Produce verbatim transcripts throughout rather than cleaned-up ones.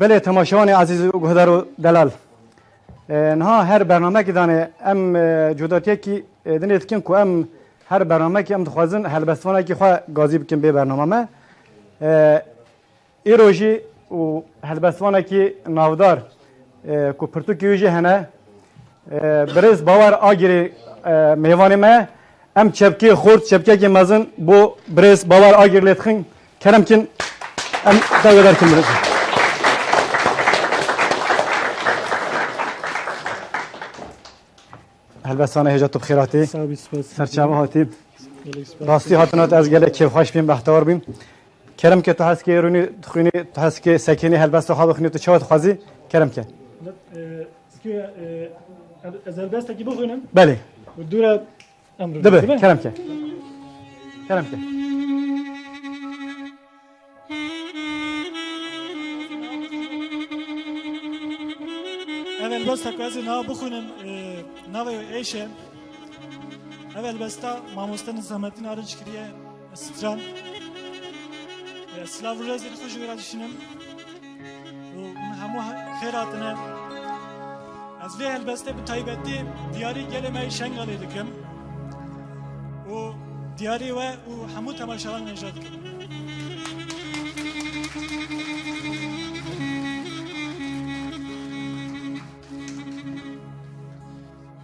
Belê temaşevanê ezîz û guhdar û delal. E, niha her bernamekî danê em, e, cudatiyekî, e, dinê dikin ku em her bernamekî em dixwazin helbestvanekî xwe gazî bikin bê bernama me. E, Îro jî û helbestvanekî navdar, e, ku pirtûkê wî jî hene, e, birêz Bawer Agirî, e, mêvanê me. Em çepkê xurt, çepkekê mezin bo birêz Bawer Agir lê dixin. Kerem kin, em dawêdar kin birêz. Helbestvanê hêja tu bi xêr hatî. Sağ ol, spas. Serçava hatî. Gelek spas. Rastî hatina ez gelek kêfxweş bîm, behtewar bîm. Kerem ke tu hez ke rûnî dixwînî, tu hez ke sekînî helbesta xwe bixwînî, tu çawa dixwazî? Kerem ke. E, ez, e, ez helbestekî bixwînim. Belê. Û dû re em rûnî, dibe, dibe? Kerem ke. Kerem ke. Ev helbesta ku ez ê niha bixwînim, e, navê wê Êş e. Ev helbesta mamoste Nizamettin Arınç kiriye, ez stran. E, silav û rêzên xwe ji wê re dişînim. Û hûn hemû he-, xêr hatine. Ez vê helbestê bi taybetî diyarî gelê me yê Şengalê dikim. Û diyarî we û hemû temaşevanên hêja dikim.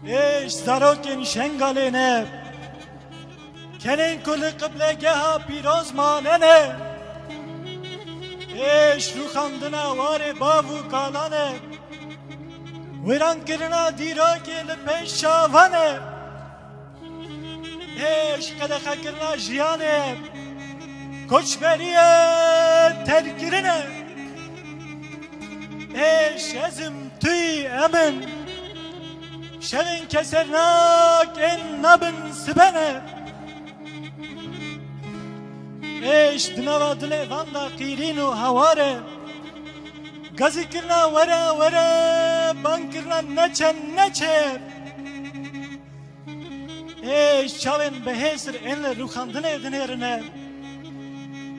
Êş zarokên Şengalê ne, kenên ku li qiblegeha pîroz mane ne. Êş rûxandina warê bav û kalan e, wêrankirina dîrokê li pêş çavan e. Êş qedexekirina jiyanê, koçberiyê terkirin e. Êş ez im, tu yî, em in. Şevên kesernak ên nabin sibe ne. Êş di nava dilê van de qîrîn û hawar e. Gazîkirina were were, bangkirina neçe neçe. Êş çavên bihêsir ên li rûxandinê dinêrine.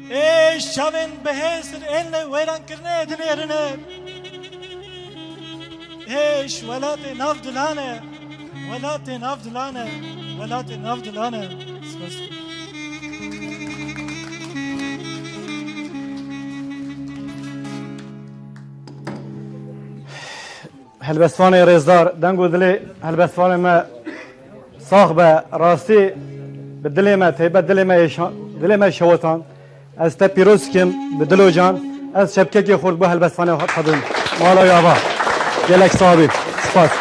Êş çavên bihêsir ên li wêrankirinê dinêrine. Êş welatê nav dilan e, welatê nav dilan e, welatê nav dilan e. Spas. Helbestvanê rêzdar, deng û dilê helbestvanê me sax be, rastî bi dilê me, taybet dilê me êşan, dilê me şewetan. Ez te pîroz dikim bi dil û can. Ez çepkekê xurt bo helbestvanê xwe dixwim. Mala wî ava. Gelek sax bî. Spas.